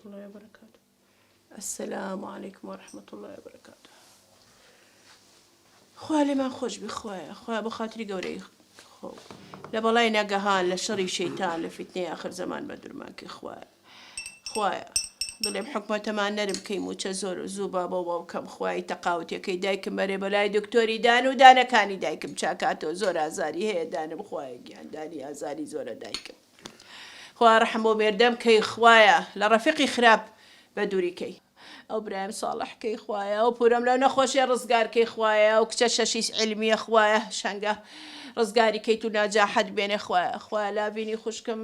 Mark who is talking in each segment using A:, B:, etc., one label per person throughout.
A: اللە وبرکاته السلام علیکم ورحمة اللە وبرکاته خوا لێمان خۆش بی خوایە خوایە بۆ خاتری گەورەی خۆ لە بەڵای ناگەهان لە شەڕی شەیتان لە فیتنەی ئاخر زەمان بە دورمان کەی خوایە خوایە دڵێم حکومەتەمان نەرم کەی موچە زۆر و زوو با بۆ باوکەم خوای تەقاوتەکەی دایکم بەرێ بەلای دکتۆری دان و دانەکانی دایکم چاکاتەوە زۆر ئازاری هەیە دانم خوایە گیان دانی ئازاری زۆرە دایکم خوا ڕەحم بۆ مێردەم کەی خوایە لە ڕەفیقی خراپ بە دووری کەی. ئەو برایم ساڵح کەی خوایە ئەو پورەم لەو نەخۆشیە ڕزگار کەی خوایە ئەو کچە شەشی عیلمیە خوایە شەنگە ڕزگاری کەیت و ناجاحەت بێنێ خوایە خوایە لاڤینی خوشکم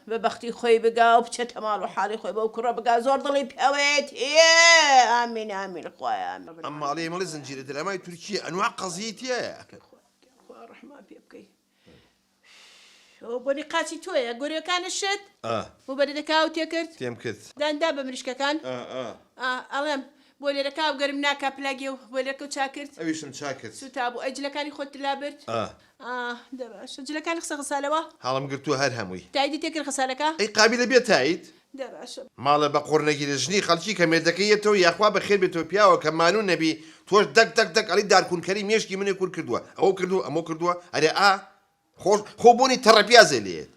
A: بە بەختی خۆی بگا و بچێتە ماڵ و حاڵی خۆی بەو کوڕە بگا زۆر دڵی پێوەیەتی ئامین ئامین خوایە ئامین.
B: ئەم ماڵەی مەڵێ زنجیرە درامای تورکیە ئەنواع قەزیەی تیایە.
A: خوا ڕەحمان پێ بکەی. ئەوە بۆنی قاچی تۆیە گۆریەکانت شت
B: ئا.
A: موبەریدەکە ئاو تێکرد
B: تێم کرد.
A: دان دا بە مریشکەکان
B: ئا ئا.
A: ئا ئەڵێم بۆلێرەکە ئاو گەرم ناکا پلاگێ و بۆلێرەکەو چاک کرد
B: ئەویشم چاک کرد.
A: سوتابوو ئەی جلەکانی خۆت لابرد
B: ئا.
A: ئا دە باشە جلەکانی خستە غەسالەوە
B: هەڵم گرتووە هەر هەمووی.
A: تایدی تێکرد غەسالەکە
B: ئەی قابیلە بێ تاید؟
A: دە باشە.
B: ماڵە بە قوڕ نەگیرێ ژنی خەڵکی کە مێردەکەی یەتەوە یاخوا بەخێر بێتەوە پیاوە کە مانوو نەبی تۆش دەک دەک دەک ئەڵێی دارکونکەری مێشکی منی کون کردووە ئەوەو کردووە ئەمەو کردووە ئەرێ ئا خۆش خۆ بۆنی تەڕەپیازێ لێیەت.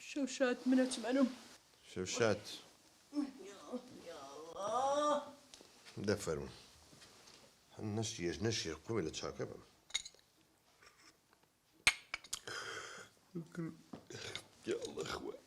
A: شەو شاد من ئەچم ئەنوم.
B: شەو شاد. دە فەرموو. نەشیەش نەشیەش قومێ لە چاکە بم. یا اللە خوایە.